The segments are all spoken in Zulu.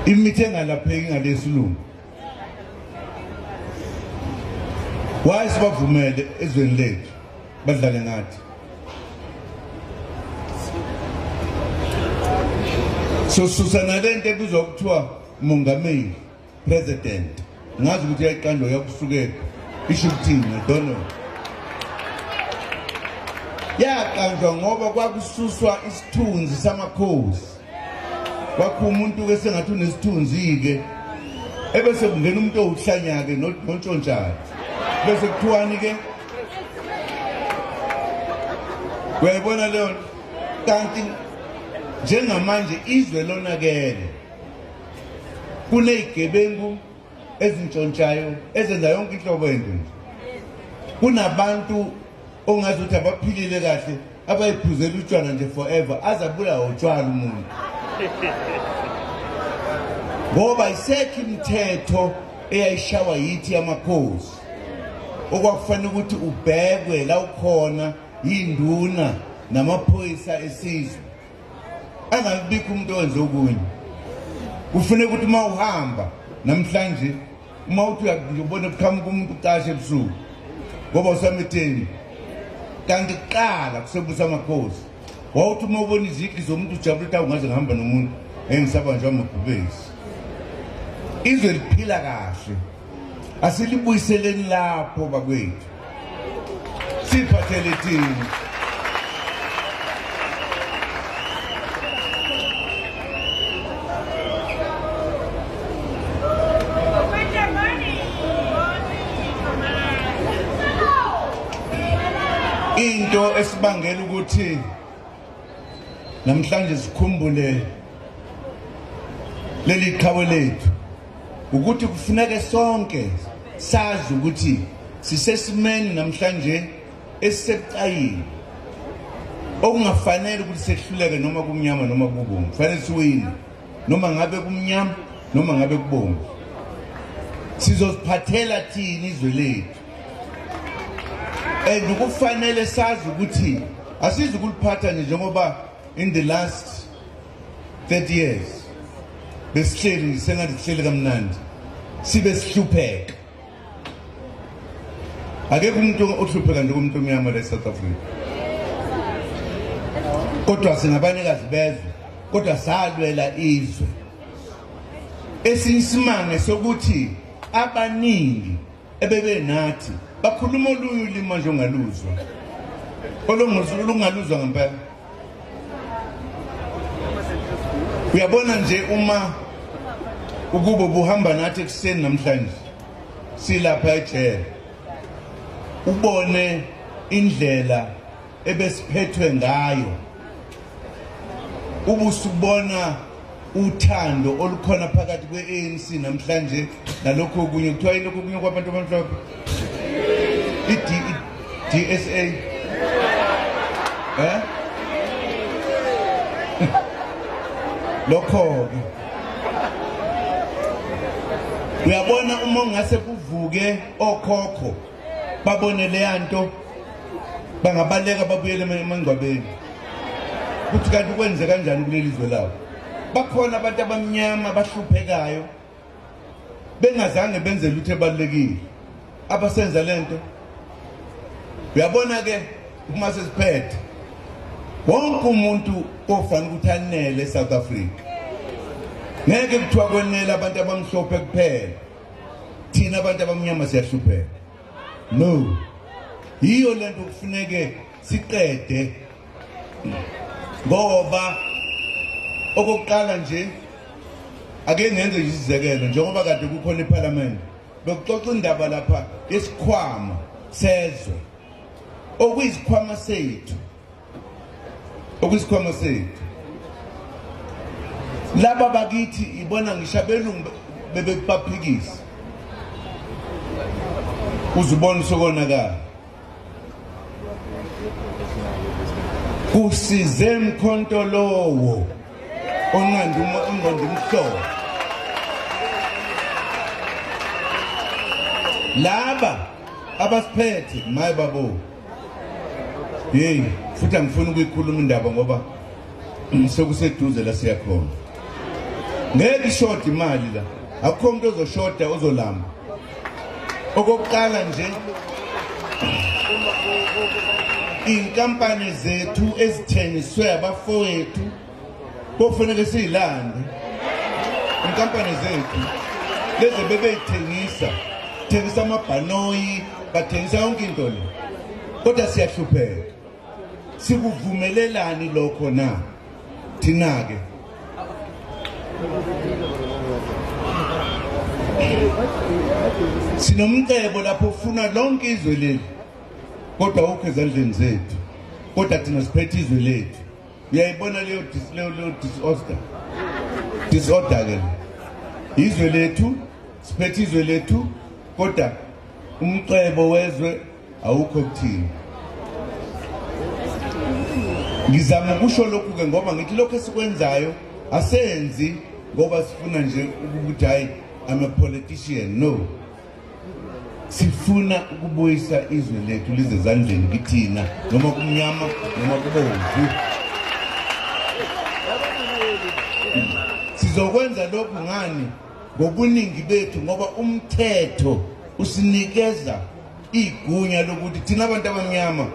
Imithi engalapheki ngalesilungu. Why sibavumele ezweni lethu badlale ngathi? So susa nalento ebizwa kuthiwa mongameli, president. Ngazi ukuthi yayiqandwa yakusukela isho ukuthini, I don't know. Yaqanjwa ngoba kwakususwa isithunzi samakhosi. Kwakho umuntu ke sengathi unesithunzi-ke ebese kungena umuntu owuhlanya-ke nontshontshayo bese kuthiwani ke uyayibona leyo nto kanti njengamanje izwe lonakele kunezigebengu ezintshontshayo ezenza yonke inhlobo yento nje kunabantu ongazi ukuthi abaphilile kahle abayiphuzela utshwala nje forever aze abulawe utshwala umuntu ngoba isekho imithetho eyayishawa yithi yamakhosi okwakufanele ukuthi ubhekwe la ukhona yinduna namaphoyisa esizwe angabikho umuntu owenza okunye kufuneka ukuthi uma uhamba namhlanje uma uthi uyabona kuqhamuka umuntu ucashe ebusuku ngoba usametheni kanti kuqala kusebusa amakhosi wawuthi uma ubona izigqi zomuntu ujabula ukuthi awungaze ngihamba nomuntu engisabanjwa amabhubesi izwe liphila kahle asilibuyiseleni lapho bakwethu siphathele thina into esibangela ukuthi namhlanje sikhumbule leli qhawe lethu ukuthi kufuneke sonke sazi ukuthi sisesimeni namhlanje esisebucayini okungafanele ukuthi sehluleke noma kumnyama noma kubomvu fanele siwine noma ngabe kumnyama noma ngabe kubomvu sizoziphathela thina izwe lethu and kufanele sazi ukuthi asizukuliphatha nje njengoba in the last 30 years besihleli sengathi sihleli kamnandi sibe sihlupheka akekho umuntu ohlupheka njengomuntu omnyama la eSouth Africa kodwa singabanikazi bezwe kodwa salwela izwe esinye isimanga sokuthi abaningi ebebenathi bakhuluma olunye ulimi manje ongaluzwa olungaluzwa ngempela uyabona nje uma ukuba buhamba nathi ekuseni namhlanje silapha ejele ubone indlela ebesiphethwe ngayo ubusubona uthando olukhona phakathi kwe-ANC namhlanje nalokhu okunye kuthiwa yini lokhu okunye kwabantu abamhlophe i-DSA eh lokho-ke uyabona uma ungase kuvuke okhokho babone leya nto bangabaleka babuyele emangcwabeni kuthi kanti kwenze kanjani kuleli zwe labo bakhona abantu abamnyama abahluphekayo bengazange benze lutho ebalulekile abasenza lento uyabona ke uma sesiphethe wonke umuntu ofanele ukuthi anele eSouth Africa ngeke kuthiwa kwenele abantu abamhlophe kuphela thina abantu abamnyama siyahlupheka no yiyo lento kufuneke siqede ngoba okokuqala nje ake ngenze nje isizekelo njengoba kade kukhona iphalamende bekuxoxa indaba lapha yesikhwama sezwe okuyisikhwama sethu okuyisikhwama sethu laba bakithi ibona ngisho abelungu bebebaphikisa uzubona usokonakala kusize mkhonto lowo onqanda ingqondo umhlolo. Laba abasiphethe maye babo. Hey, futhi angifuni ukuyikhuluma indaba ngoba sekuseduze la siyakhona. Ngeke ishode imali la. Akukho umuntu ozoshoda ozolamba. Okokuqala nje inkampani zethu ezithengiswe abafowethu kofanele siyilande. Inkampani zethu lezi bebeyithengisa, thengisa amabhanoyi, bathengisa yonke into le. Kodwa siyahlupheka. Sikuvumelelani lokho na? Thina ke sinomcebo lapho ufuna lonke izwe leli, kodwa awukho ezandleni zethu, kodwa thina siphethe izwe lethu. Uyayibona leyo disorder ke. Izwe lethu siphethe izwe lethu, kodwa umcebo wezwe awukho kuthina. Ngizama ukusho lokhu ke ngoba ngithi lokho esikwenzayo asenzi ngoba sifuna nje ukuthi hayi I'm a politician. No, sifuna ukubuyisa izwe lethu lize ezandleni kithina, noma kumnyama noma kubomvu. Sizokwenza lokhu ngani? Ngobuningi bethu, ngoba umthetho usinikeza igunya lokuthi thina abantu abamnyama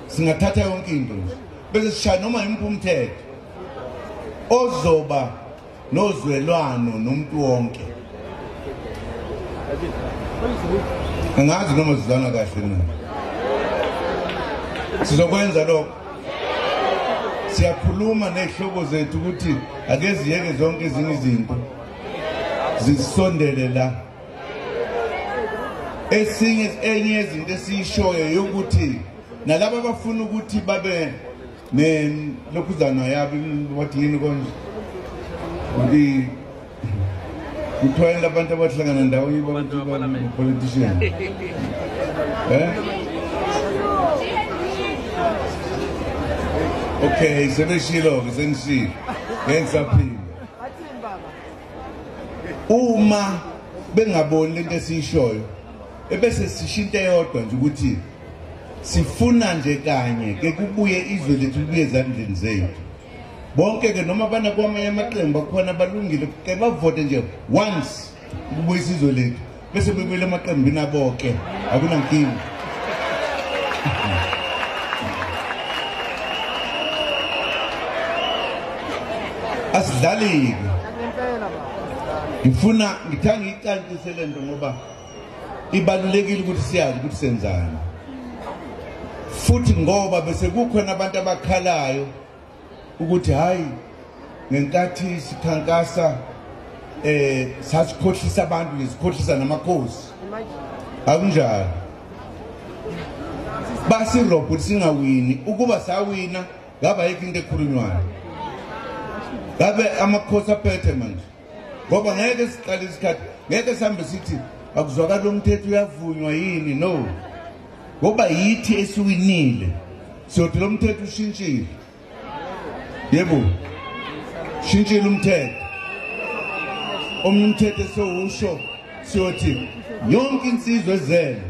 singathatha yonke into nje bese sishaya noma imuphi umthetho ozoba nozwelwano nomuntu wonke. Angazi noma sizwana kahle na. Sizokwenza lokho. Siyakhuluma nezihloko zethu ukuthi ake ziyeke zonke ezinye izinto zisondele la. Esinye enye yezinto esiyishoyo yokuthi nalabo abafuna ukuthi babe ne lokhuzana yabo wathi yini konje kuthiwa abantu abahlangana ndawonye politician okay sebeshilo-ke sengishilo ngeke ngisaphila. Uma bengaboni lento esiyishoyo ebese sisho into eyodwa nje ukuthi sifuna nje kanye ke kubuye izwe lethu libuye ezandleni zethu bonke ke, noma bana kwamanye amaqembu akhona balungile ke bavote nje once ukubuyisa izwe lethu bese bebuyela emaqembini abo ke, akunankinga. Asidlalike. Ngifuna ngithanda ngiyicacise le nto ngoba ibalulekile ukuthi siyazi ukuthi senzani, futhi ngoba bese kukhona abantu abakhalayo ukuthi hayi ngenkathi sikhankasa sasikhohlisa abantu, sikhohlisa namakhosi. Akunjalo, basirobha ukuthi singawini. Ukuba sawina ngaba yikho into ekhulunywayo, ngabe amakhosi aphethe manje, ngoba ngeke siqale isikhathi, ngeke sihambe sithi akuzwakala umthetho uyavunywa yini. No, ngoba yithi esiwinile siyothi lo mthetho ushintshile. Yebo, shintshile umthetho. Omunye umthetho esewusho siyothi yonke insizwa ezele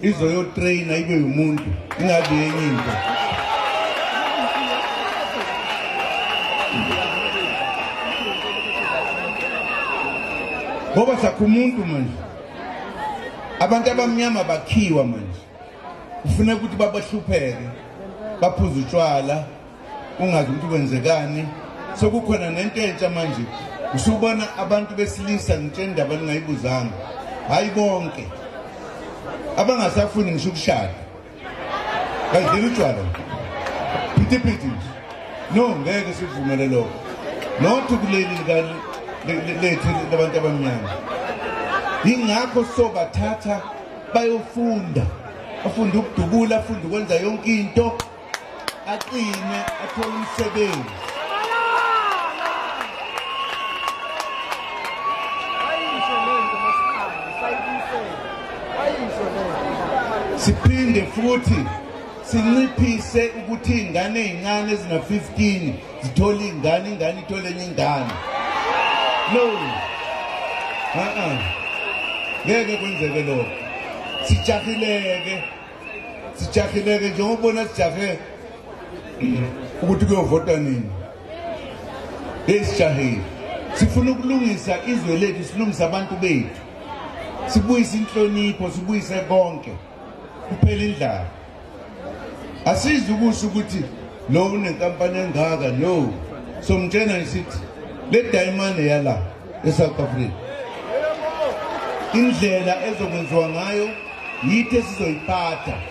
izoyotraina ibe umuntu, ingabi enye into. Ngoba sakho umuntu manje, abantu abamnyama bakhiwa manje, kufuneka ukuthi babahlupheke, baphuze utshwala, ungazi ukuthi kwenzekani. Sekukhona nento entsha manje, usubona abantu besilisa, ngitshela indaba ningayibuzanga, hayi bonke abangasafuni ngisho ukushada badlela utshwala phithiphithi nje. No, ngeke sivumele lokho, not kuleli lethu labantu abamnyama. Yingakho sobathatha bayofunda, afunda ukudubula, afunda ukwenza yonke into, aqine, athole umsebenzi. Siphinde futhi sinciphise ukuthi iy'ngane ey'ncane ezina-15 zithole ingane, ingane ithole enye ingane. No, ngeke kwenzeke lokho. Sijahileke, sijahileke njengoba sijahe ukuthi kuyovota nini. Esijahile, sifuna ukulungisa izwe lethu, silungise abantu bethu, sibuyise inhlonipho, sibuyise konke, kuphela indlala. Asizi ukusho ukuthi lo unenkampani engaka, no. Somtshena isithi le dayimane yala eSouth Africa, indlela ezokwenziwa ngayo yithi esizoyiphatha.